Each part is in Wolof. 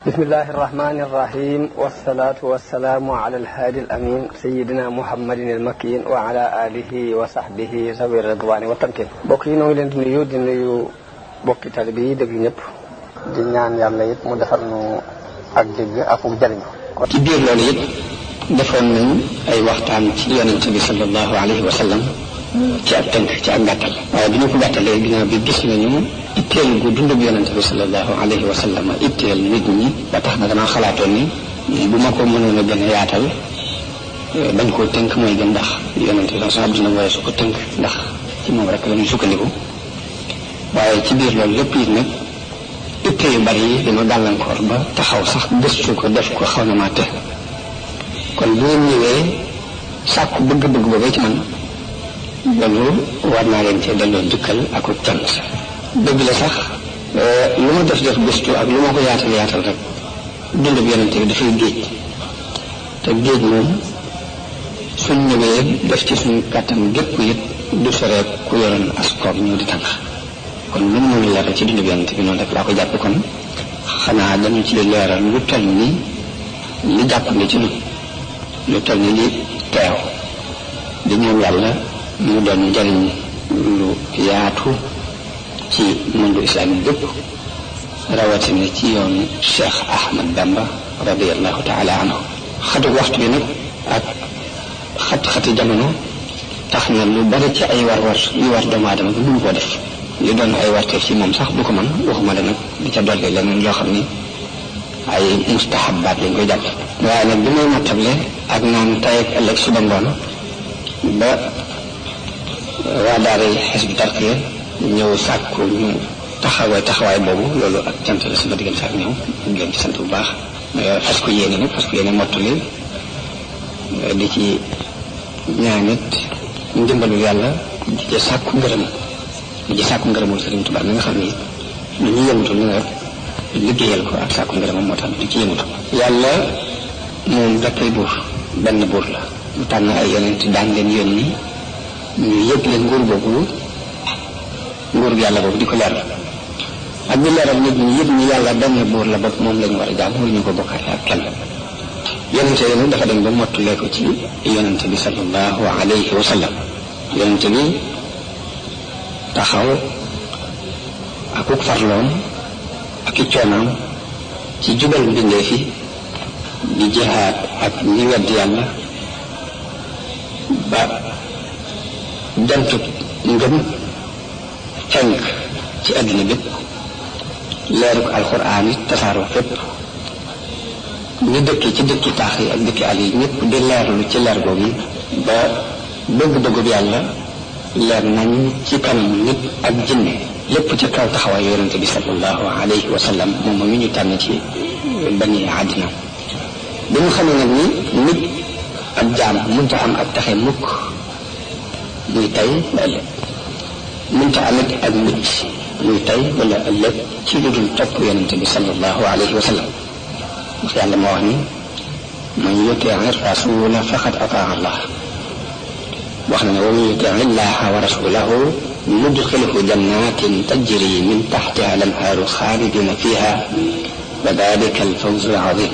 بسم الله الرحمن الرحيم والصلاة والسلام على الهادي الأمين سيدنا محمد المكين وعلى آله وصحبه ذوي الرضوان والتمكين bokk yi noo ngi leen di nuyu bokki taalibe yi dégg ñëpp di ñaan yàlla it mu defal nu ak dégg ak mu jariñ ci biir loolu it defoon nañ ay waxtaan ci yonent bi sallallahu alayhi wa sallam ci ak tënk ci ak gàttal waaye bi ñu ko gàttalee ginnaaw bi gis nañu itteel gu dundub yonent bi sallallahu alayhi wa sallam itteel nit ñi ba tax na damaa xalaatoon ni bu ma ko mënoon a gën a yaatal bañ koo tënk mooy gën ndax yonent bi sax dina waaye su ko tënk ndax ci moom rek la ñuy sukkandiku waaye ci biir loolu lépp it nag itte yu bari yi dama gàllankoor ba taxaw sax gëstu ko def ko xaw na maa te kon bu ngeen ñëwee sàkku bëgg-bëgg boobee ci man loolu war naa leen cee delloo njukkal ak cant dëgg la sax lu ma def gëstu ak lu ma ko yaatal rek dundub yonent bi dafay géej te géej moom suñ ñëwee def ci suñ kàttan gépp it du soree ku yoroon askoor ñëw di tànk kon lu mu mën a leeral ci dundub yonent bi noonu rek laa ko jàppe kon xanaa dañu ci leeral lu toll ni li jàpp ni ci lu toll ni li teew di ñëw yàlla mu doon njariñ lu yaatu ci mëndu islamique bépp rawatina ci yoon Cheikh Ahmad Bamba radiyallahu taala anhu xatu waxtu bi nag ak xati jamono tax na lu bari ci ay war yu war doomu aadama bi mënu koo def li doon ay warteef ci moom sax du ko mën waxuma la nag di ca dolli leneen loo xam ni ay mustahabaat lañ koy jàpp waaye nag bi may nattable ak naan tay ak ëllëg suba ngoon ba waa daara Hizbut Tarqiyyah ñëw sàkku ñu taxawaay boobu loolu ak cant la sama diggante ak ñëw ngeen ci sant bu baax fas ko yéene mottali di ci ñaanit ndimbalu yàlla di ci sàkku ngërëmul Sëriñ Tuubaa mi nga xam ni lu ñu yëmutu lu rek liggéeyal ko ak sàkku ngërëmam moo tax di ci yëmutu yàlla moom dakkay buur benn buur la mu tànn ay yonent daan leen yónni ñu yëg leen nguur yàlla boobu di ko leeral ak di leeral nit ñi yëpp ñu yàlla benn buur la bopp moom lañu war a jaam ñu ko bokkaale ak kenn yonente yi dafa dem ba mottulee ko ci yonente bi sallallahu alayhi wa sallam yonente bi taxaw akuk farloom ak i coonaam ci jubal mbindee fi di jihaad ak ñi wedd yàlla ba jantub ngëm fenk ci àddina bépp leeruk alxuraan yi tasaaroo fépp ñu dëkki ci dëkki taax yi ak dëkki àll yi ñëpp di leerlu ci leer googu yi ba bëgg-bëggub yàlla leer nañ ci kanam nit ak jinne lépp ci kaw taxawaay yonente bi sallallahu alayhi wa sallam moom mi ñu tànn ci bani àddina bi ñu xamee nag ni nit ak jaam mënta am ak taxe mukk muy tey ba ëllëg mënta amit ak mucc muy tey wala ëllëg ci lu dul topp yonente bi sallallahu alayhi wa sallam ndax yàlla moo wax ni man yutii rasula faqad ataa allah wax na ne wa man yutii llaha wa rasulahu yudxilhu jannatin tajri min taxtiha al-anhaaru xaalidina fiha wa dalika al-fawzu al-azim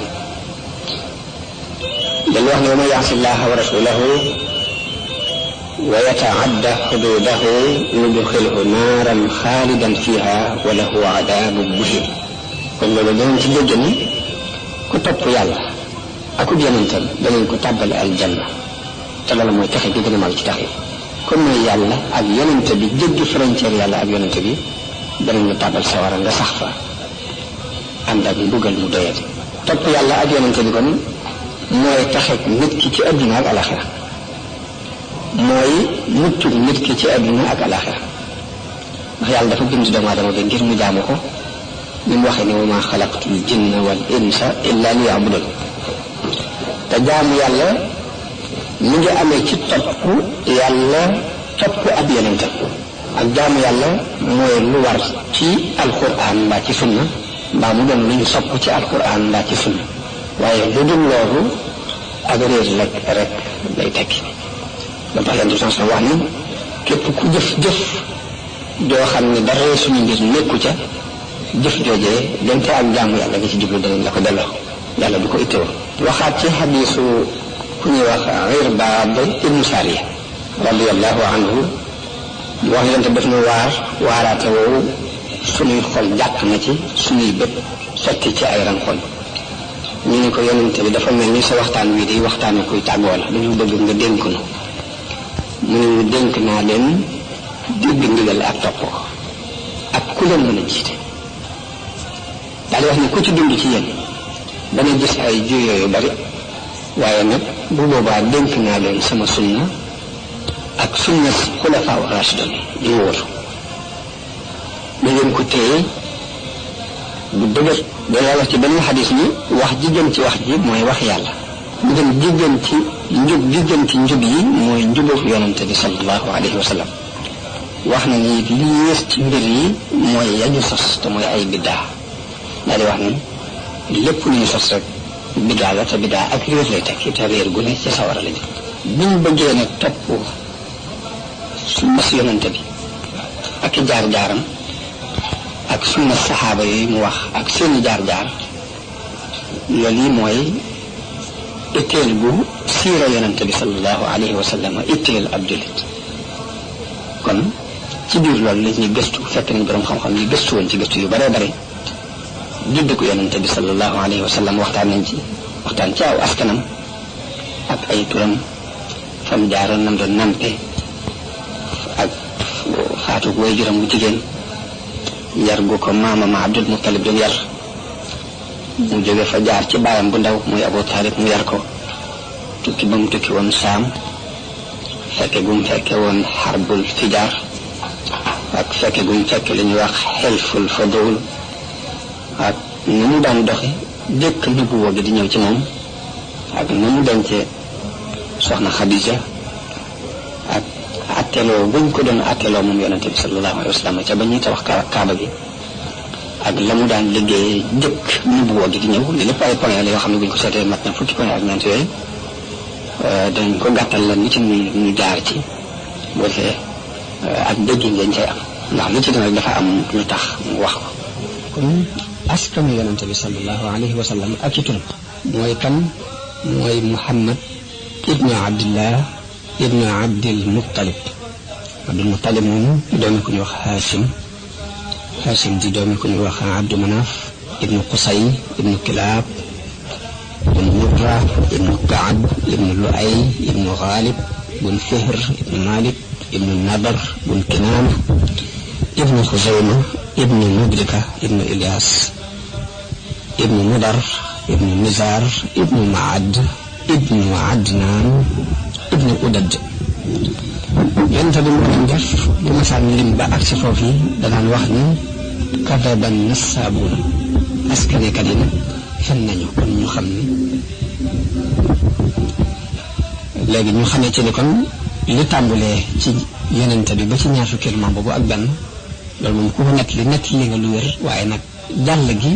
dañu wax ne wa man yaasi llaha wa rasulahu wa yataadda xuduudahu yudxilhu naaran xaalidan fiha wa lahu adaabun muhiin kon loolu danañ ci dégg ni ku topp yàlla akub yonentam danañ ko tàbbal aljanna te loolu mooy taxe bi gën a mag ci taxe comme mooy yàlla ak yonente bi jéggi frontière yàlla ak yonente bi danañ la tàbbal sawara nga sax fa ànd ak mbugal mu doyati topp yàlla ak yonente bi kon mooy taxe nit ki ci adduna ak alaxira mooy muccug nit ki ci adduna ak alaxira ndax yàlla dafa bind doomu aadama bi ngir mu jaamu ko ni mu waxee ne wa maa xalaqtul jinna wal insa illa liya'budun te jaamu yàlla mi ngi amee ci topp yàlla topp ab yonentam ak jaamu yàlla mooy lu war ci alquran mbaa ci sunna mbaa mu doon lu ñu sopp ci alquran mbaa ci sunna waaye lu dul loolu ak réer rek lay tekki ba tax yàlla wax ni képp ku jëf joo xam ne dara suñu mbir nekku ca jëf joojee donte ak jaamu yàlla nga ci jublu danañ la ko delloo yàlla du ko ittewoo. waxaat ci xadiisu ku ñuy wax Irbaad ibnu Saariya radiyallahu anhu wax yonte def na waaraate woowu suñuy xol jàq na ci suñuy bët sotti ci ay rankoñ. ñu ne ko yonente bi dafa mel ni sa waxtaan wi di waxtaanu kuy tàggoo la dañu bëgg nga dénk nu mu ne ñu dénk naa leen dégg ndigal ak topp ko ak ku leen mën a jiite daal di wax ni ku ci dund ci yéen dana gis ay juyoo yu bari waaye nag bu boobaa dénk naa leen sama sunna ak sunna xulafaa rashidun yi mu wóor na ngeen ko téye bu dëgër dana wax ci benn xadis ni wax ji gën ci wax ji mooy wax yàlla ñu dem ji gën ci njub yi mooy njubu yonante bi sallallahu alayhi wa sallam wax na ni li yées ci mbir yi mooy yañu sos te mooy ay biddaa daal di wax ni lépp lu ñu sos rek biddaa la te biddaa ak réer lay tekki te réer gu ne ci sawara la jëm buñ bëggee nag topp sunna si yonante bi ak i jaar-jaaram ak sunna saxaaba yooyu mu wax ak seeni jaar-jaar loolu yi mooy itteel gu siira yonante bi sallallahu alayhi wa sallam itteel ab jullit kon ci biir loolu la ñuy gëstu fekk nañ borom xam-xam yi gëstu woon ci gëstu yu bare bare judd ko yonante bi sallallahu alayhi wa sallam waxtaan ci aw askanam ak ay turam fam jaaroon nam doon nampe ak faatu way juram bu jigéen yar gu ko maamam Abdul Muttalib doon yar mu jóge fa jaar ci baayam bu ndaw muy Abu Talib mu yar ko tukki ba mu tukki woon Saam fekke gum fekke woon xarbul fijaar ak fekke gum fekke li ñuy wax xelful fadul ak na mu daan doxe dëkk nubuwa gi di ñëw ci moom ak na mu dencee soxna Xadija ak atteloo buñ ko doon atteloo moom yonente bi sallallahu alayhi wa sallam ca ba ñuy tabax kaaba gi ak la mu daan liggéey jëkk nubuwa gi di ñëw li lépp ay point la yoo xam ne buñ ko seetee mat na fukki point ak ñeent yooyu dañ ko gàttal la nit ñu jaar ci boo see ak dégg ngeen cay am ndax lu ci dina dafa am lu tax mu wax ko kon askanu yonente bi sallallahu alayhi wa sallam ak ci turam mooy kan mooy Muhammad ibnu Abdillah ibnu Abdil Muttalib moom doomi ku ñu wax Hashim di doomi ku ñu wax Abdu Manaf ibnu Qusay ibnu Kilaab ibnu Murra ibnu Kaab ibnu Luay ibnu Ghalib ibnu Fihr ibnu Malik ibnu Nadar ibnu Kinaana ibnu Xuzayma ibnu Mudrika ibnu Ilyas ibnu Mudar ibnu Nizar ibnu Maad ibnu Adnaan ibnu Udad yonente bi moo def bu masaan lim ba ak si foofu yi danaan wax ni kadaban nassaabuuna askanekat yi nag fen nañu kon ñu xam ni léegi ñu xamee ci ni kon li tàmbulee ci yonente bi ba ci ñaar fukki maam boobu ak benn loolu moom ku ko nett li nga lu wér waaye nag jàll gi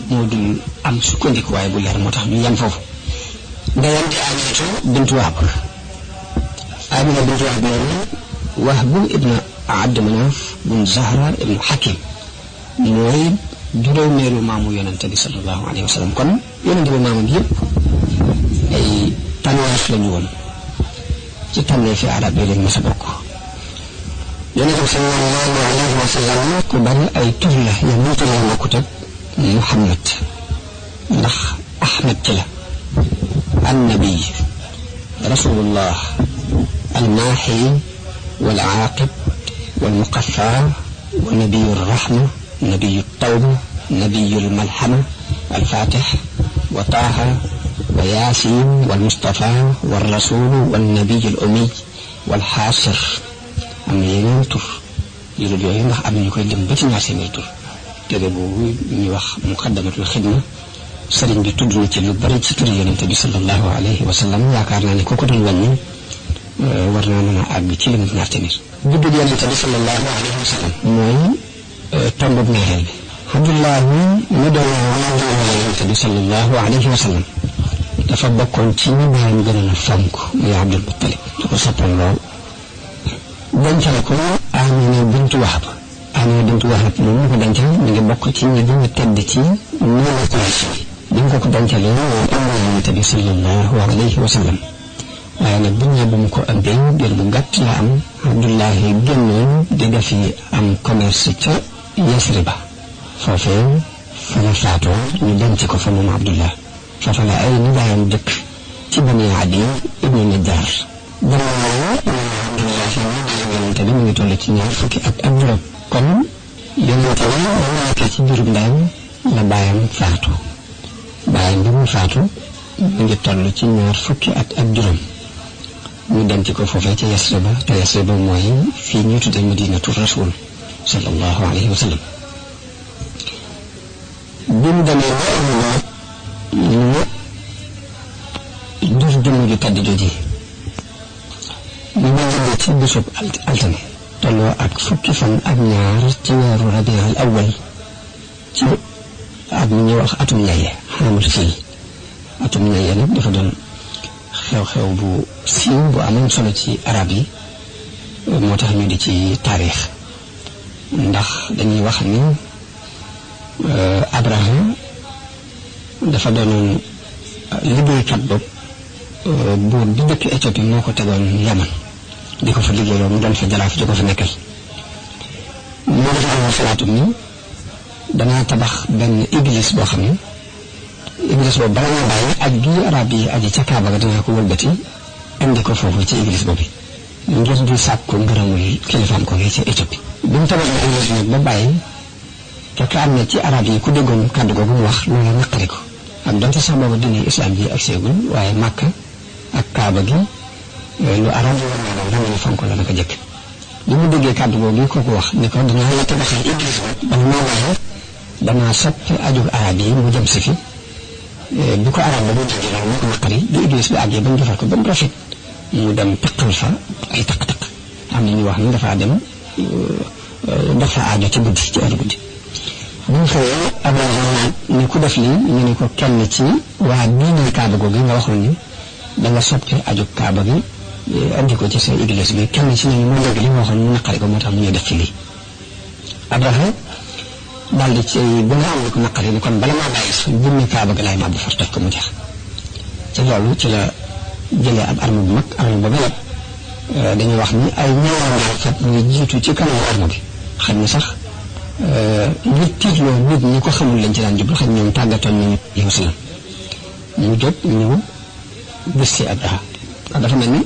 moo dul am sukkandiku waaye bu leer moo tax ñu yem foofu ndeyante Aminatu bintu Wahb loolu Wahb ibnu Abd Manaf bun Zahra ibnu Hakim mooy juróomeelu maamu yonente bi sallallahu alayhi wa sallam kon yonente bi maamam yëpp ay tànneef lañu woon ci tànnee fi arab yi lañ mës a bokk yonente bi sallallahu alayhi wa sallam ku bari ay tur la yow ñu tur la bokkut ak Muhammad ndax Ahmad ci la annabi rasulullah almaaxi walcaaqib walmuqaffa wa nabiyu rahma nabiyu tawba nabiyu lmalxama alfatix wa taaha wa yaasin walmustafa walrasulu walnabiyu lumiy walxaasir am na yeneen tur yu dul yooyu ndax am na ñu koy lim ba ci ñaar seen tur téere boobu ñuy wax muqaddamatul xidma sëriñ bi tudd na ci lu bari ci turi yonente bi sallallahu alayhi wa sallam yaakaar naa ne ku ko doon wàññi war naa mën a àgg ci li mu ñaar tamit juddug yonente bi sallallahu alayhi wa sallam mooy tombub ñaareel bi Abdullahi mu doon yonente bi sallallahu alayhi wa sallam dafa bokkoon ci ñi baayam gënoon a fonk muy Abdul Muttalib da ko soppoon lool dencale ko Amina bintu Wahb Amina bintu Wahab moom mu ko dencal mi ngi bokk ci ñi gën a tedd ci ñoom Quraysh bi mu ko dencalee moom am na Yonent bi sallallahu alayhi wa sallam waaye nag bu ñëwee ba mu ko ëmbee biir bu gàtt la am Abdullahi génnoon di defi am commerce ca Yasriba foofee fa la faatoo ñu denc ko fa moom Abdullah foofa la ay nijaayam dëkk ci Bani Adi ibnu Najjar Yonent bi mu ngi toll ci ñaar fukki at ak juróom kon Yonent bi nekk ci biirum ndeyam la baayam faatu baayam bi mu faatu mu ngi toll ci ñaar fukki at ak juróom ñu denc ko foofee ca Yasriba te Yasriba mooy fii ñuy tudde Madinatu Rasul sallallahu alayhi wa sallam bi mu demee ñu jur jëmm ju tedd jooji ñu ngi ci bisub altine tolloo ak fukki fan ak ñaar ci weeru Rabiul Awwal ci at mi ñuy wax atum ñaye xamul fii atum ñaye nag dafa doon xew-xew bu siiw bu amoon solo ci arab yi moo tax ñu di ci taarix ndax dañuy wax ni Abraham dafa doonoon liggéeykat bopp buur bi dëkk Éthiopie moo ko tegoon Yaman di ko fa liggéeyloo mu doon fa jaraaf di ko fa nekkal moo defaroon xalaatum ni danaa tabax benn église boo xam ne église boobu bala nga bàyyi aj gi arab yi aji ca Kaaba ga danaa ko wëlbati indi ko foofu ci église boobu ngir di sàkku ngërëmul kilifaam ko gi ci Éthiopie bi mu tabaxee église nag ba bàyyi fekk am na ci arab yi ku déggoon kàddu googu mu wax loolu naqari ko ak donte sax boobu dini islam ji ak seegul waaye Makka ak Kaaba gi lu arab yi war naa doon ñu fonk la naka jëkk bi mu déggee kàddu googu kooku wax ne ko danaa la tabaxal église ba maa waaye danaa soppi ajug arab yi mu jëm si fi bi ko arab ba mu déggee loolu moo ko naqari bi église bi àggee ba mu defar ko ba mu rafet mu dem taqal fa ay taq-taq am na ñu wax ni dafa dem dafa aajo ci guddi ci heure guddi bu ñu xëyee Abraham ni ku def lii ñu ne ko kenn ci waa diine Kaaba googu nga waxoon ni da nga soppi aju Kaaba gi andi ko ci sa église bi kenn ci ñooñu moo dégg li nga waxoon mu naqari ko moo tax mu ñuy def ci lii Abraham daal di ci bu nga am ni ko naqari ni kon bala maa bàyyi sax jëmmi Kaaba gi laay màbb far toj ko mu jeex ci loolu ci la jëlee ab arme bu mag arme ba yëpp dañuy wax ni ay ñaari kat ñu jiitu ci kanamu arme bi xam ni sax ngir tiitloo nit ñi ko xamul lañ ci daan jublu xam ñoom tàggatoon nañu yow si la mu jóg ñëw gis si Abraha ndax dafa mel ni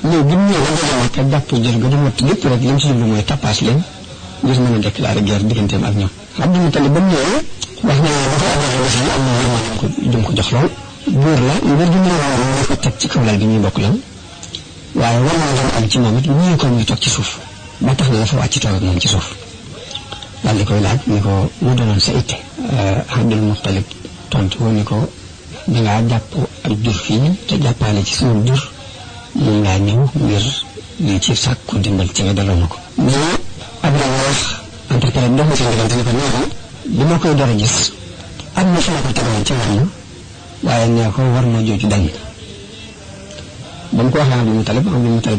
ñëw bi mu ñëw ba nga jàpp jël ga du mott lépp rek li mu si jublu mooy tappaas leen ngir mën a déclaré guerre digganteem ak ñoom Abdul Mutalib ba mu ñëwee wax na bu ko Abraha am na ko jëm ko jox lool buur la ngir gi ñu ko teg ci kaw lal bi ñuy bokk lan waaye war na doon am ci moom it ñii ko muy toog ci suuf ba tax na dafa wàcc toog ak moom ci suuf daal di koy laaj ni ko mu doonoon sa itte Abdul Mutalib tontu woon ni ko dangaa jàpp ak jur fii te jàppaale ci sama jur moom laa ñëw ngir li ci sàkku dimbal ci nga delloo ma ko mais Abraham wax interprète dox ma seen diggante ni ko nee ko bi ma koy door a gis am na fu ma ko tegoon ci war ma waaye nee ko war ma jooju dañ ba mu ko waxee Abdul Mutalib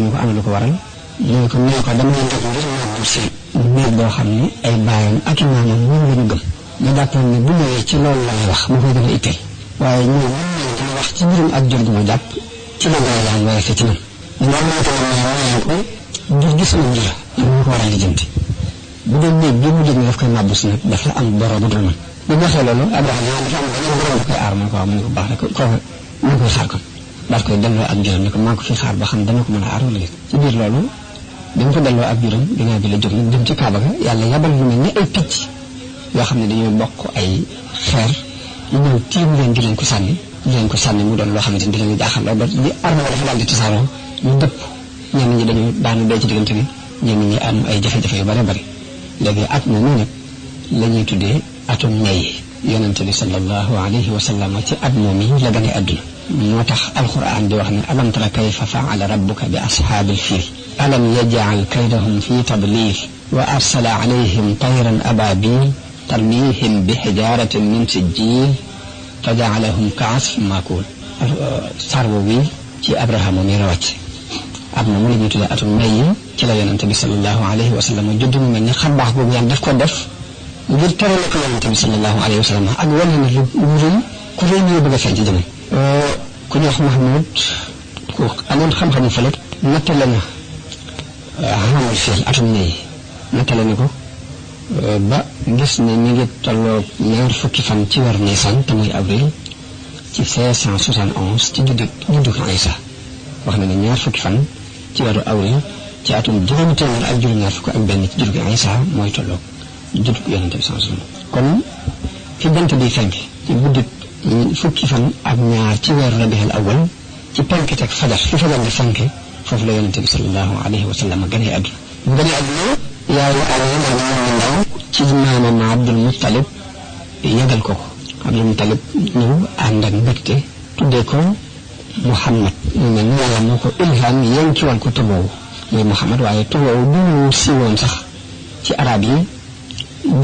ni ko am lu ko waral nee ko dama leen def ngir maanaam si néeg boo xam ni ay baayam ak i maamam moom la ñu gëm ma jàppoon ne bu ñëwee ci loolu la may wax ma koy gën a itteel waaye ñoom dama wax ci mbirum ak jur gi ma jàpp ci la ngay daan waaye fi ci man ndax moo tax ko jur gi sama njur la ko war a lijjanti bu doon néeg bi mu jóg ne daf koy màbbu si nag dafa am boro bu dul man bu ñu waxee loolu Abraham dafa am beneen borom bu koy aar mu ko wax mu ne ko baax rek kooku mu ngi koy xaar kon daal koy delloo ak juróom ni ko maa ngi ko fi xaar ba xam dana ko mën a aar wala déet ci biir loolu bi mu ko delloo ak juróom ginnaaw bi la jóg nag jëm ci Kaaba ga yàlla yabal lu mel ni ay picc yoo xam ne dañoo bokk ay xeer ñu ñëw tiim leen di leen ko sànni mu doon loo xamante ni di leen jaaxal loolu ba li arme dafa daal di tasaaroo ñu dëpp ñenn ñi dañu daanu dee ci diggante bi ñenn ñi am ay jafe-jafe yu bare bari léegi at moomu nag la ñuy tuddee atum ñay yonente bi sallallahu alayhi wa sallam ci at moom yi la gane àdduna moo tax alquran di wax ne alam tara kayfa faala rabbuka bi ashaabil fiil alam yaj'al kaydahum fi tadlil wa arsala alayhim tayran ababil tarmihim bi hijaratin min sijjil fa ja'alahum ka'asfin ma'kul sarwo wi ci Abrahama mi la wàcc at moomu la ñuy tuddee atum may yi ci la yonente bi sallallahu alayhi wa sallam judd mu mel ni xam baax boobu yàlla daf ko def ngir terale ko yonente bi sallallahu alayhi wa sallam ak wane ne lu rëy ku rëy ñëw bëgg a feeñ ci jamono ku ñuy wax Mahmoud ku amoon xam-xamu falak nattale na xamal fii atum may nattale na ko ba gis ne mi ngi tolloo ñaar fukki fan ci weer Nisan te muy avril ci 571 ci juddu Isa wax na ne ñaar fukki fan ci weeru avril ci atum juróomi téeméer ak juróom-ñaar fukk ak benn ci juddu Isa mooy tolloo juddu yonente bi sallallahu alayhi wasallam kon fi bant bi fenk ci guddi fukki fan ak ñaar ci weeru rabiul awwal ci penk teg fajar fi fajar di fenk foofu la yonente bi sallallahu alayhi wasallam gënee àdduna mu gënee àdduna yaayu Aliou moom ndaw ci maamam Abdul Muttalib yëgal ko Abdul Muttalib ñëw ànd ak mbégte tuddee ko Muhammad mu mel ni yàlla moo ko ilham yenkiwal ko tuboowu muy Muhammad waaye tuboowu du ñu siiwoon sax ci arab yi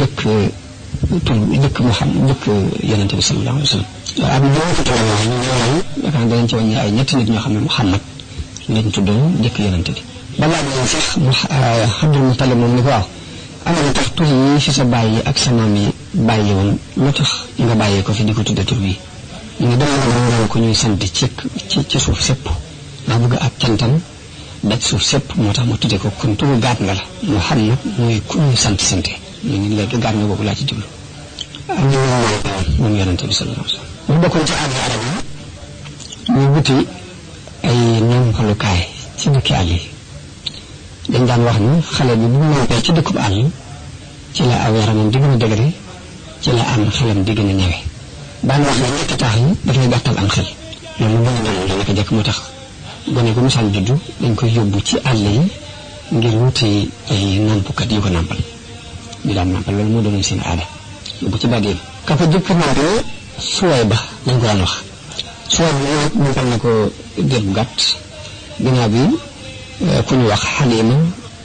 dëkk Muhammad dëkk yonente bi sallallahu alayhi wa sallam am ñoo ko tuddee ñu yaakaar danañ ci wàññi ay ñetti nit ñoo xam ne Muhammad lañ tuddoon dëkk yonente bi balaa bi sax Abdul Muttalib moom ni ko waaw ana lu tax tur yi fi sa bàyyi ak sa maam yi bàyyi woon lu tax nga bàyyee ko fi di ko tudde tur bi ñu ngi dem ko ñuy sant ci suuf sépp maa bëgg ak cantam daj suuf sépp moo tax ma tudde ko kon turu gaat nga la Muhammad mooy ku ñuy sant ñu ngi léegi gaat nga boobu laa ci jublu am na moom yonente bi sallallahu alayhi wasallam mu bokkoon ci àll arab yi ñu wuti ay nompalukaay ci dëkki àll yi dañ daan wax ni xale bi bu noppee ci dëkkub àll ci la aw yaramam di gën a dëgëre ci la am xelam di gën a ñëwe daan wax ne ñetti taax yi dafay gàttal am xel loolu lu ñu doon la naka jëkk moo tax gone gu musaan juddu dañ koy yóbbu ci àll yi ngir wuti ay nampukat yu ko nampal ñu daan nampal loolu moo doonoon seen aada yóbbu ci bàggee ka ko jëkk nampal suway ba lañ ko daan wax suway ba nampal na ko diir bu gàtt ginnaaw bi ku ñu wax Halima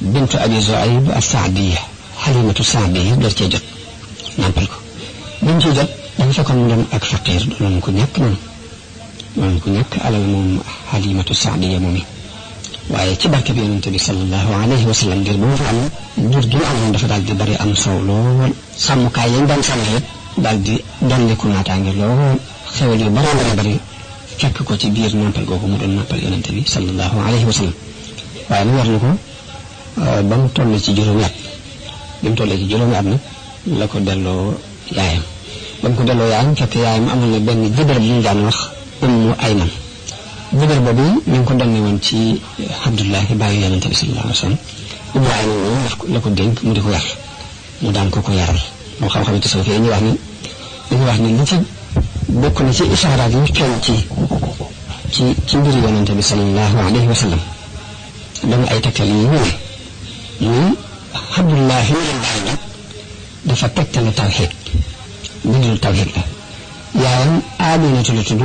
bintu Abi Zuayb as-Saadiya Halimatu Saadiya door cee jot nampal ko biñ ci jot dafa fekkoon mu doon ak faqiir doon ko ñàkk alal moom Halimatu Saadiya moom waaye ci barke bi yonente bi sallallahu alayhi wa sallam ngir bu mu fa am jur gi amoon dafa daal di bari am soow lool sàmmkaay yañ daan sàmm yëpp daal di dolliku naataange lool xewal yu bari fekk ko ci biir nampal googu mu doon nampal yonente bi sallallahu alayhi wa sallam waaye mu war na ko ba mu toll ci juróomi at bi mu tollee ci juróomi at nag la ko delloo yaayam ba mu ko delloo yaayam fekk yaayam amoon na benn jëbër bu ñu daan wax Ummu Ayman jëbër boobu mi ngi ko donne woon ci Abdullahi bàyyi yonente bi sallallahu alayhi wa sallam Ummu Ayman moom la ko dénk mu di ko yar mu daan ko yaral moo xam-xam te soo fee ñu wax ni li ci bokk na ci isaaraat yi feeñ ci mbiri yonente bi sallallahu alayhi wa sallam dama ay tegtal yi ñu ne muy Abdullahi mi leen bàyyi nag dafa tegtale tawxiid mbindul tawxiid la yaayam Aminatu la tudd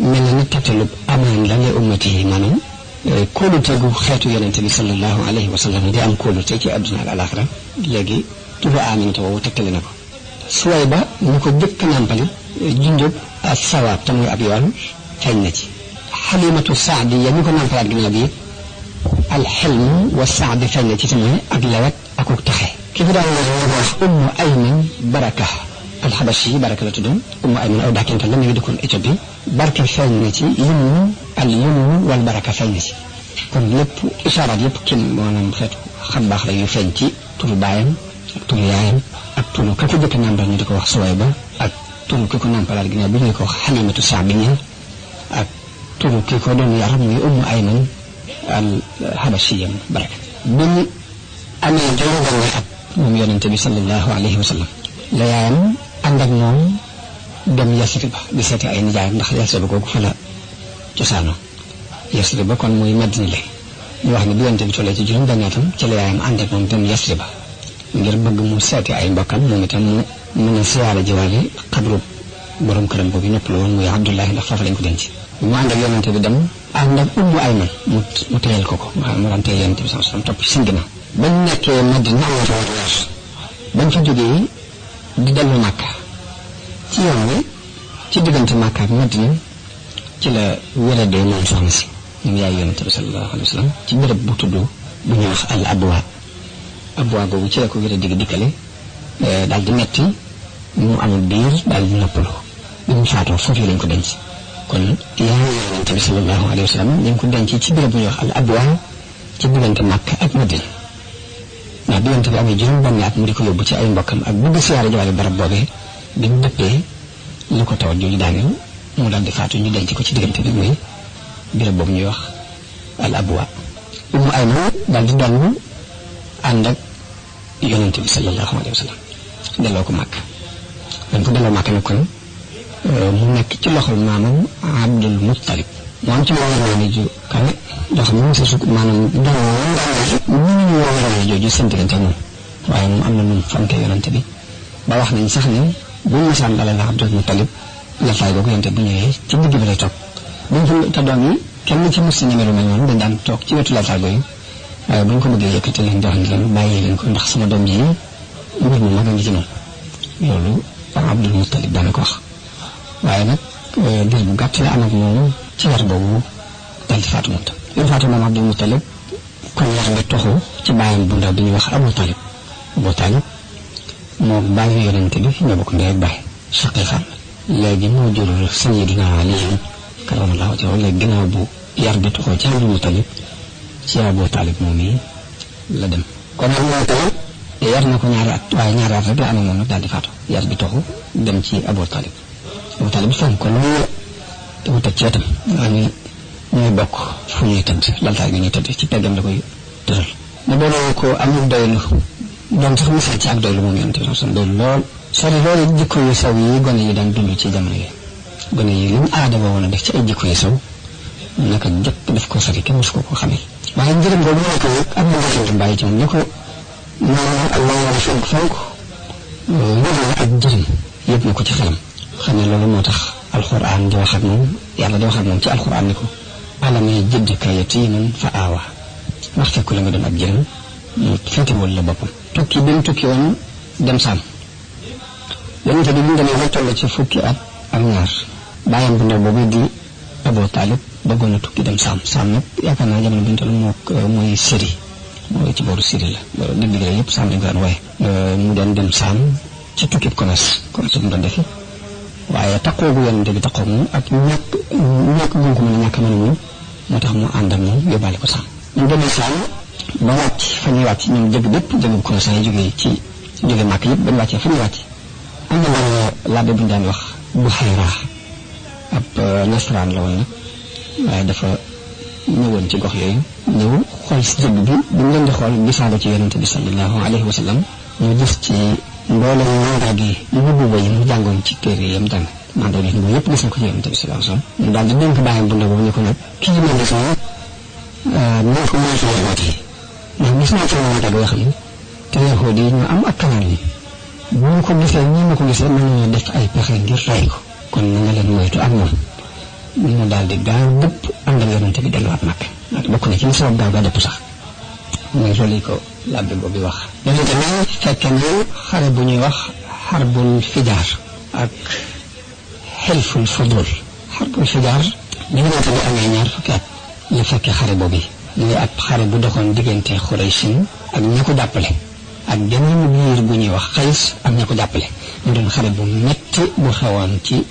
mel na ni tegtalu amaan la li ummati maanaam kóolute gu xeetu yonente bi sallallahu alayhi wa sallam di am kóolute ci àdduna ak alaxira léegi tudd Aminatu boobu tegtale na ko Suwayba ñu ko jëkk nàmpali junjub ak sawaab te muy ab yoon feeñ na ci Halimatu Saadiya ñu ko nàmpalaat ginnaaw bi alxilm wa saad feeñ na ci tamit ak lewet ak taxe ki fi daan wax Ummu Ayman Baraka alxabashi Baraka la tuddoon Ummu Ayman aw dàkkental la mi ngi dëkkoon Éthiopie barke feeñ na ci yumnu wal baraka feeñ na ci kon lépp isaaraat yëpp kin maanaam xeetu xam baax la yu feeñ ci turu baayam ak turu yaayam ak turu ka ko jëkk nàmpal ñu di ko wax Suwayba ak turu ki ko nàmpalaat ginnaaw bi ñu ko wax Halimatu Saadiya ak turu ki ko doon yar muy Ummu Ayman al-Habashiyya Baraka bi ñu amee juróom-benni at moom yonente bi sallallahu alayhi wa sallam la yaayam ànd ak moom dem Yasriba di seeti ay nijaayam ndax Yasriba googu fa la cosaanoo Yasriba kon muy Madina la ñu wax ne bi yonente bi tollee ci juróom-benni atam ci la yaayam ànd ak moom dem Yasriba ngir bëgg mu seeti ay mbokkam moom itam mu mën a siyaare jiwaale xabru borom këram boobu ñëpp la woon muy Abdullahi ndax foofu lañ ko denc mu ànd ak yonente bi dem ànd ak Ummu Ayman mu téyel ko mu daan téye yonente bi sallallahu alayhi wasallam topp ci seen ginnaaw bañ nekkee Madina bañ fa jógee di dellu Makka ci yoon wi ci diggante Makka ak Madina ci la wéradee moom soxna si moom yaay yonente bi sallallahu alayhi wa sallam ci béréb bu tudd bu ñuy wax al abwa boobu ci la ko wér a dikkale daal di metti mu amul biir daal di noppalu bi mu faatoo foofu lañ ko denc kon yaay yonente bi sallallahu alayhi wa sallam ñu ngi ko denc ci béréb bu ñuy wax al abwa ci diggante Makka ak Madina ndax diggante bi amee juróom-benn at mu di ko yóbbu ci ay mbokkam ak bëgg siyaare jiwaale barab boobee bi mu dëppee lu ko tawat jooju daaneel mu daal di faatu ñu denc ko ci diggante bi muy béréb boobu ñuy wax al abwa Ummu Ayman daal di doon ànd ak yonente bi sallallahu alayhi wa sallam delloo ko Makka dañ ko delloo Makka nag kon mu nekk ci loxol maamam Abdul Muttalib mu am ci moom ju kawe doo xam ne sa sukk maanaam ñu woo jooju seen diggante moom waaye moom am na nu fonke yonente bi ba wax nañ sax ne bu masaan dalal Abdul Muttalib la fay googu yonente bu ñëwee ci digg bi lay toog buñ fa te doom yi kenn ci musti numéro mel noonu dañ daan toog ci wetu la fay googu waaye buñ ko bëggee yëkkati leen jox leen bàyyi leen ko ndax sama doom ji mbir mu mag a ngi ci moom loolu Abdul Muttalib daana ko wax waaye nag diir bu gàtt la am ak moom ci yar boobu dal di faatu moom tam yoon faatu moom Abdul Muttalib kon yar nga toxu ci bàyyam bu ndaw bi ñuy wax Abu Talib moo bàyyi yonente bi ñoo bokk ndey ak bàyyi shaqiqan léegi moo jur Sayyidina Ali karamallahu wajhahu léegi ginnaaw bu yar bi toxoo ci Abdul Muttalib ci Abu Talib moom yi la dem kon Abu Talib yar na ko ñaari at waaye ñaari at rek la am ak moom nag daal di faatu yar bi toxu dem ci Abu Talib fonk ko loolu te mu teg ci wetam waa ñuy bokk fu ñuy tëdd laltaay gi ñuy tëdd ci peggam la koy tëral mu doonoo ko amul doylu doon sax misaal ci ak doylu moom yonente bi son doylu lool sori loolu jikko yu saw yi gone yi daan dund ci jamono yi gone yi li mu aada ba woon a def ci ay jikko yu saw naka jëkk daf ko sori kenn mosu ko xamee waaye njëriñ boobu moo ko am na ndoxintu bàyyi ci moom ni ko noonu ak loolu la fonk loolu ak njëriñ yëpp na ko ci xelam xam ne loolu moo tax alxuraan di wax ak moom yàlla di wax ak moom ci alxuraan ni ko alam yajidka yatiiman fa aawa wax fekku la nga doon ab jëriñ mu féetewul la boppam tukki bi mu tukki woon dem saam yonente bi bu ñu demee ba toll ci fukki at ak ñaar bàyyam bu ndaw boobu di Abu Talib bëggoon a tukki dem saam nag yaakaar naa jamono bi ñu toll mooy Syrie mooy ci booru Syrie la dëgg la yëpp saam lañ ko daan waaye mu doon dem saam ci tukki commerce bu mu doon defi waaye takkoogu yonente bi takkoo moom ak ñàkk gu ko mën a ñàkk mën a moom moo tax mu ànd ak moom yóbbaale ko saam ñu demee saam ba wàcc fa ñuy wàcc ñoom jëg bépp jëgu commerçant yi jóge màkk yëpp ba ñu wàccee fa ñuy wàcc am na labbe bu ñu daan wax Buhayra ab nasaraan la woon nag waaye dafa ñëwoon ci gox yooyu ñëw xool si jëgg bi bu ñu leen di xool gisaale ci yonente bi sallallahu alayhi wa sallam ñu gis ci mboolem mandarga yi mbubb yi mu jàngoon ci téere yam jàng mandarga yi yëpp gis na ko ci yonente bi sallallahu alayhi wa sallam mu daal di dénk bàyyam bu ndaw boobu ne ko nag kii ma gis nañ ko moytu yahuud yi ndax gis naa ci mandarga yoo xam ne te yahuud yi ñu am ak kanam yi bu ñu ko gisee ñi ma ko gisee mën nañoo def ay pexe ngir rey ko kon na nga leen moytu ak moom mu daal di gaaw dëpp ànd ak yonente bi delluwaat Makka bokk na ci li sabab gaaw gaa dëpp sax mooy loolu yi ko labbe boobu wax yonente bi fekk na xare bu ñuy wax xarbul fijaar ak xelful fudul xarbul fijaar bi yonente bi amee ñaar fukki at la fekkee xare boobu yi muy ab xare bu doxoon diggante Xuraysin ak ña ko jàppale ak geneen biir bu ñuy wax Xays ak ña ko jàppale mu doon xare bu metti bu xewoon ci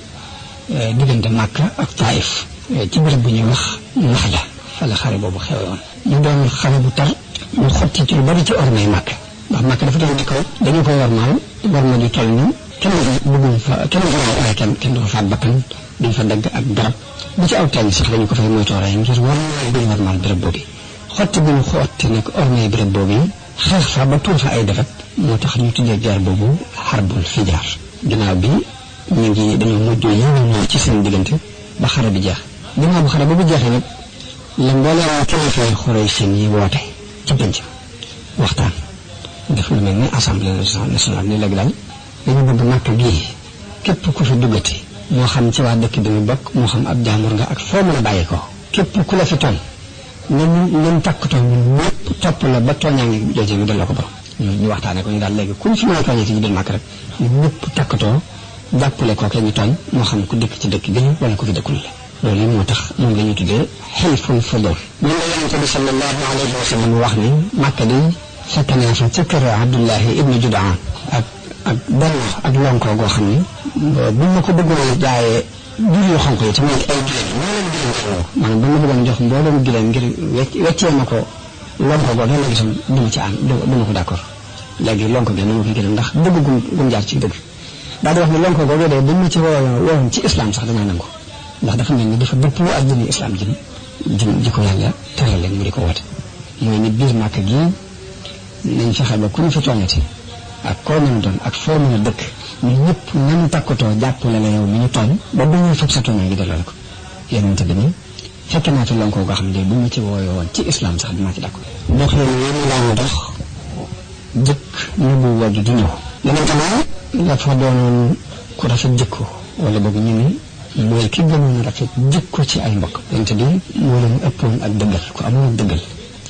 diggante Makka ak Taif ci béréb bu ñuy wax Naxla fa la xare boobu xewoon ñu doon xare bu tar ñu xotti ci lu bari ci ormay Makka ndax Makka dafa doon dëkk dañu koy warma di toll ni kenn bëggul fa kenn du fa faat bakkan duñ fa dagg ak garab bu ci aw teñ sax dañu ko fay moytoo rey ngir warmaal béréb boobu xotti bu ñu xotti nag ormay béréb boobu xeex fa ba tuur fa ay defet moo tax ñu tuddee guerre boobu xarbul fijaar ginnaaw bi dañoo mujjoo ñëw ci seen diggante ba xare bi jeex ginnaaw bu xare boobu jeexee nag la mbooleem kilifay Xuraysin yi woote ci penc waxtaan def lu mel ni assemblée nationale ni léegi daal dañu bëgg Makka gii képp ku fi duggati moo xam ci waa dëkk bi mu bokk moo xam ab jaamur nga ak foo mën a bàyyi ko képp ku la fi tooñ ñun takkatoo ñun ñëpp topp la ba tooñaa ngi jooje ñu delloo ko borom ñu waxtaane ko ñu daal léegi kuñ fi mën a tooñee ci ñu biir Makka rek ñun ñëpp takkatoo jàppale kooke ñu tooñ moo xam ku dëkk ci dëkk bi wala ku fi dëkkul la loolu moo tax moom la ñu tuddee xilful fudul. moom la yonente bi sallallahu alayhi wa sallam wax ni Màkka di fekk naa fa ca kër Abdullahi ibnu Judaan ak benn ak lonko goo xam ni buñ ma ko bëggoon jaayee jur yu xonk yi te muy ay gileem maanaam buñ ma bëggoon jox mboolem gileem ngir weccee ma ko lonko goo doon la gisam du ma ci am du ma ko d'accord léegi lonko gi na ma ko gënal ndax dëgg gum jaar ci dëgg daal di wax ne lonko goo de buñ ma ci woowoon ci islam sax danaa nangu ndax dafa mel ni dafa dëppoo ak dini islam ji ko yàlla teral leen mu di ko woote mooy ni biir Màkka gi nañ fexe ba ku ñu fi tooñati ak koo mën a doon ak foo mën a dëkk ñu ñëpp nañu takkatoo jàppale la yow mi ñu tooñ ba bu ñuy fab sa tooñ ngi delloo la ko yonente bi ni fekk naa fi lonko goo xam ne bu ñu ci wooyoo woon ci islam sax dinaa ci d'accord dox leen yéen laa dox jëkk ñu bu wàgg di ñëw yonente na dafa doonoon ku rafet jikko wala boog ñu ni mooy ki gënoon a rafet jikko ci ay mbokk yonente bi moo leen ëppoon ak dëggal ku amoon dëggal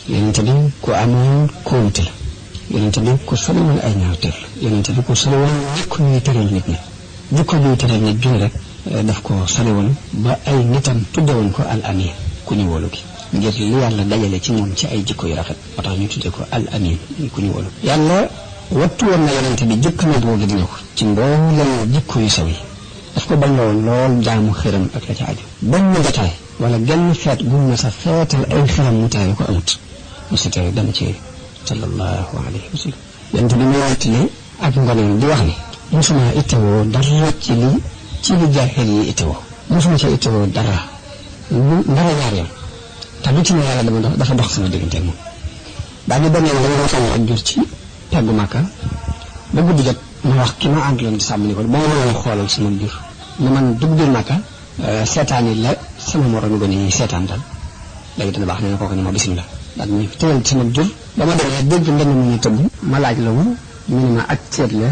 yonente bi ku amoon kóolute la yonente bi ku sori woon ay ñaawteef yonente bi ku sori woon jikko ñuy tëral nit ñi jikko ñuy tëral nit ju rek daf ko sori woon ba ay nitam tudde woon ko al amin ku ñu wóolu gi ngir li yàlla dajale ci moom ci ay jikko yu rafet moo tax ñu tudde ko al amin ku ñu wóolu yàlla wattu woon na yonente bi jëkk na boo gi di ñëw ci mbooleem jikko yu saw yi daf ko bañ la woon lool jaamu xëram ak la ca aju benn jotaay wala genn feet gu mu sa feetal ay xëram mu taayu ko amut mu si teew dama ci sallallahu alayhi wa sallam yonente bi mu wattile ak ngoneem di wax ni musuma ittewoo dara ci li jaahil yi ittewoo musuma ca ittewoo dara ñaar yoon te lu ci ne yàlla dafa dox sama diggante moom daa di beneen dama sàmm ak jur ci peggu Màkka ba guddi jot ma wax ki ma àndaloon di sàmm ni ko ba ma mënoon xoolal sama jur ma man dugg biir Màkka seetaan yi la sama moroom gone yi seetaan daal léegi dana baax nee na kooku ni ma bisimilah daal ñu tëral sama jur ba ma demee dégg ndend mu ñu tëbb ma laaj la wu ñu ne ma ak ceet la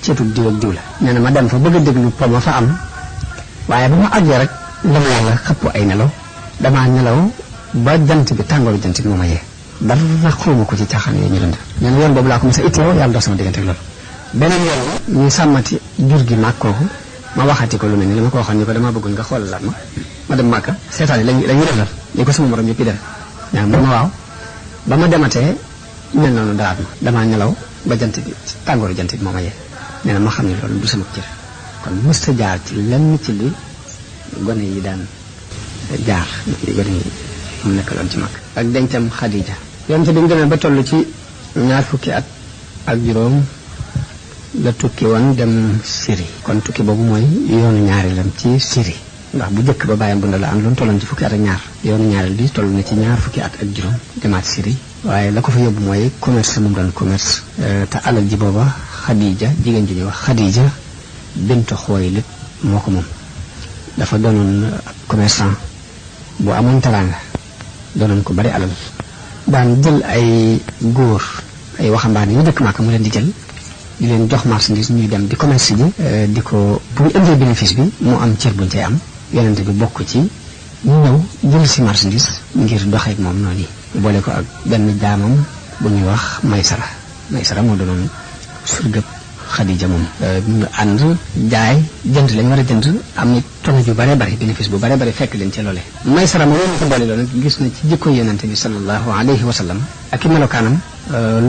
ceetu diw ak diw la nee na ma dem fa bëgg a déglu po ma fa am waaye ba ma àggee rek la ma yàlla xëpp ay nelaw damaa nelaw ba jant bi tàngooru jant bi moo ma yee dara xawma ko ci caaxaan yooyu ñu doon def nee na yoon boobu laa ko mos a ittoo yàlla dox sama diggante ak loolu beneen yoon ñu sàmmati jur gi maag kooku ma waxati ko lu mel ni li ma ko waxoon ni ko damaa bëggoon nga xoolal ma dem Màkka seetaan yi lañuy defal ni ko sama morom yëpp yi def ñaa ma waaw ba ma dematee mel noonu daraat ma damaa nelaw ba jant bi tàngooru jant bi moo ma yee nee na ma xam ne loolu du sama cër kon mësta jaar ci lenn ci li gone yi daan jaar gone yi mu nekkaloon ci Màkka ak dencam Xadija yonte bi mu demee ba toll ci 20 fukki at ak juróom la tukki woon dem Syrie kon tukki boobu mooy yoonu ñaareelam ci Syrie ndax bu njëkk ba bàyyam bu ndaw la am loon tolloon ci fukki at ak ñaar yoonu ñaareel bi toll na ci 2 fukki at ak juróom demaat Syrie waaye la ko fa yóbbu mooy commerce mu doon commerce te alal ji booba Xadija jigéen ji ñuy wax Xadija bintu Xuwaylid moo ko moom dafa doonoon commerçant bu amoon teraanga doonoon ko bari alal daan jël ay góor ay waxambaane yu dëkk Màkka mu leen di jël di leen jox marchandise ñuy dem di commerce ji di ko bu ñu indee bénéfice bi mu am cër buñ cay am yonente bi bokk ci ñu ñëw jël si marchandise ngir doxeek moom noonu yi boole ko ak benn jaamam bu ñuy wax Maysara moo doonoon surgëb Xadija moom ñu ànd jaay jënd lañ war a jënd am ni tonne yu bare bari bénéfice bu bare bari fekk leen ca loole Maysara moom ko boole loolu gis na ci jikko yonente bi sallallahu alayhi wa sallam ak i melokaanam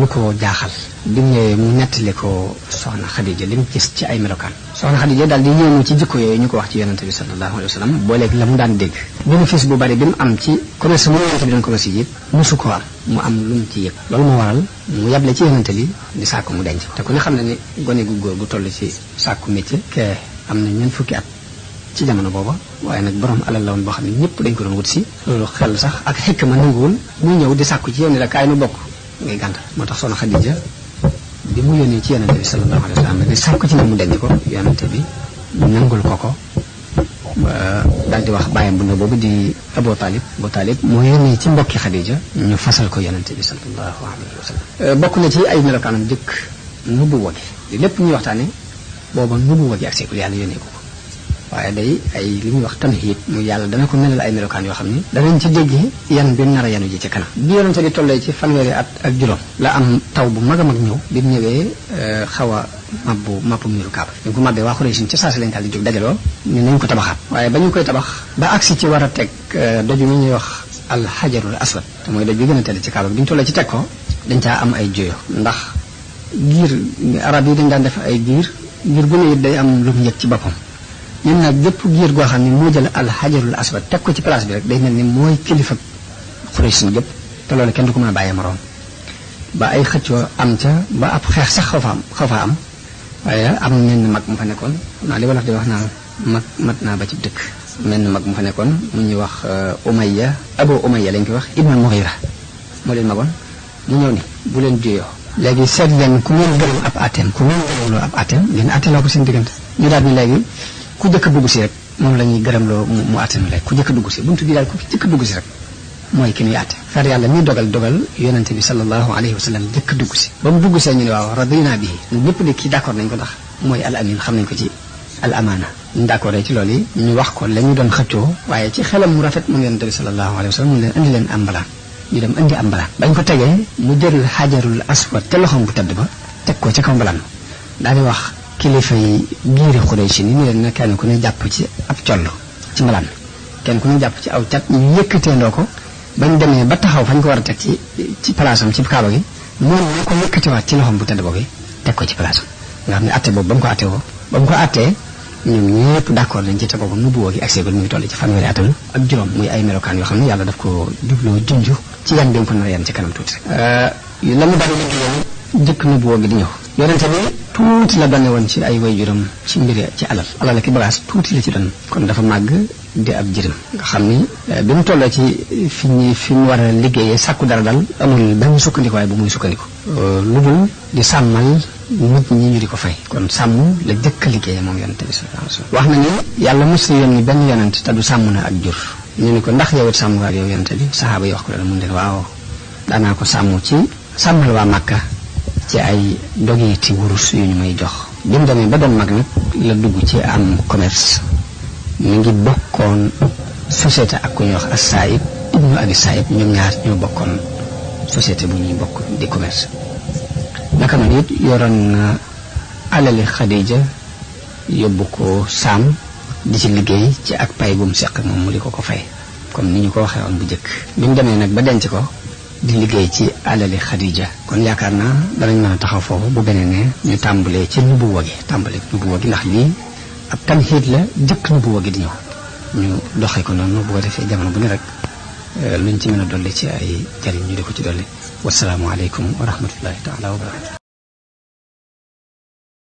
lu ko jaaxal bi mu ñëwee mu nettali ko soxna Xadija li mu gis ci ay melokaan soxna Xadija daal di yéemu ci jikko yooyu ñu ko wax ci yonente bi sallallahu alayhi wa sallam booleeg la mu daan dégg bénéfice bu bari bi mu am ci commerce mu yonente bi doon commerce yi yëpp mosu ko am mu am lu mu ci yëg loolu moo waral mu yable ci yonente bi di sàkku mu denc te ku ne xam ne ni gone gu góor gu toll ci sàkku métier ke am na 20 fukki at ci jamono booba waaye nag borom alal la woon boo xam ne ñëpp dañ ko doon wut si loolu xel sax ak xekk ma nanguwul muy ñëw di sàkku ci yow ni la kaay nu bokk ngay gàntal moo tax soxna Xadija bi mu yónnee ci yonente bi sallallahu alayhi wa sallam di sàkku ci moom mu denc ko yonente bi nangul ko daal di wax bàyyam bu ndaw boobu di Abu Talib moo yónnee ci mbokki Xadija ñu fasal ko yonente bi sallallahu alayhi wa sallam bokk na ci ay melokaanam jëkk nubu wagi lépp ñuy waxtaane booba nubu wagi ak seekul yàlla yónnee ko waaye day ay li ñuy wax tamhid mu yàlla dana ko melal ay melokaan yoo xam ni danañ ci déggee yan bi nar a yanu ji ci kanam bi yonente di tollee ci fanweeri at ak juróom la am taw bu mag a mag ñëw bi mu ñëwee xaw a mabbu miiru Kaaba ñu ko mabbee waa Xuraysin ca saasi lañ daal di jóg dajaloo ñu nañ ko tabaxaat waaye ba ñu koy tabax ba agsi ci war a teg doju mi ñuy wax alxajarul aswad te mooy doj bi gën a tedd ci Kaaba bi ñu tollee ci teg ko dañ caa am ay joyo ndax giir arab yi dañ daan def ay giir gu ne it day am lu mu yëg ci boppam ñun nag gépp giir goo xam ne moo jël alxajarul aswad teg ko ci place bi rek day mel ni mooy kilifa Xuraysin gépp te loolu kenn du ko mën a bàyyee moroom ba ay xëccoo am ca ba ab xeex sax xaw fa am waaye am menn mag mu fa nekkoon naa li wolof di wax naa mag mat naa ba ci dëkk menn mag mu fa nekkoon mu ñuy wax Abu Umayya lañ koy wax Ibnul Mughira moo leen magoon mu ñëw ni bu leen juyoo léegi seet leen ku ngeen gërëm ab atteem ngeen atteloo ko seen diggante ñu daal ni léegi ku jëkk dugg si rek moom la ñuy gërëmloo mu atte nu léegi ku jëkk dugg si buntu bi daal ku jëkk dugg si rek mooy ki ñuy atte far yàlla mi dogal yonente bi sallallahu alayhi wa sallam jëkk dugg si ba mu dugg see ñu ne waaw radina bihi ñëpp de kii d'accord nañ ko ndax mooy al amin xam nañ ko ci al amaana ñu d'accord ci loolu yi ñu wax ko la ñu doon xëccoo waaye ci xelam mu rafet moom yonente bi sallallahu alayhi wa sallam mu leen indi leen am mbalaan ñu dem indi am mbalaan bañ ko tegee mu jël xajarul aswad te loxoom bu tedd ba teg ko ca kaw mbalaan daal di wax kilifa yi biiri Xuraysh ni leen ne kenn ku ne jàpp ci ab coll ci mbalaan kenn ku ne jàpp ci aw cat ñu yëkkateendoo ko bañ demee ba taxaw fañ ko war a teg ci palaasam ci Kaaba gi moom moo ko yëkkatewaat ci loxoom bu tedd boobu teg ko ci palaasam nga xam ne atte boobu ba mu ko attee ñoom ñëpp d'accord nañ ci te boobu nu buwoo gi ak seegul mu ngi toll ci fanweeri atam ak juróom muy ay melokaan yoo xam ne yàlla daf ko jubloo junj ci yan bi mu ko nar a yan ci kanam tuuti rek la mu daan liggéeyam jëkk nu buwoo gi di ñëw yonente bi tuuti la donne woon ci ay waajuram ci mbiri ci alal ki bagaas tuuti la ci doon kon dafa màgg di ab jërëm nga xam ni bi mu tolloo ci fi mu war a liggéeyee sàkku dara dal amul benn sukkandiku waaye bu muy sukkandiku lu dul di sàmmal nit ñi ñu di ko fay kon sàmm la jëkk a liggéeyee moom yonente bi sallallahu alayhi wasallam wax na ni yàlla mos a yónni benn yonent te du sàmm na ak jur ñu ni ko ndax yow it sàmm nga ak yow yonente bi saxaaba yi wax ko loolu mun leen waaw daanaa ko sàmm ci sàmmal waa Màkka ci ay dogeeti wurus yu ñu may jox bi mu demee ba doon mag nag la dugg ci am commerce mi ngi bokkoon société ak ku ñuy wax as-Saïb ibnu Abi Saïb ñoom ñaar ñoo bokkoon société bu ñuy bokk di commerce naka noonu it yoroon na alali Xadija yóbbu ko Saam di ci liggéey ci ak pay bu mu seq moom mu di ko fay comme ni ñu ko waxee woon bu njëkk bi mu demee nag ba denc ko di liggéey ci alali Xadija kon yaakaar naa danañ mën a taxaw foofu bu beneen ne ñu tàmbalee ci nubuwa gi ndax lii ab tamxiit la jëkk nubuwa gi di ñëw ñu doxee ko noonu bu ko defee jamono bu ne rek luñ ci mën a dolli ci ay jariñ ñu di ko ci dolli wasalaamu aleykum wa rahmatullahi taala wa barakatu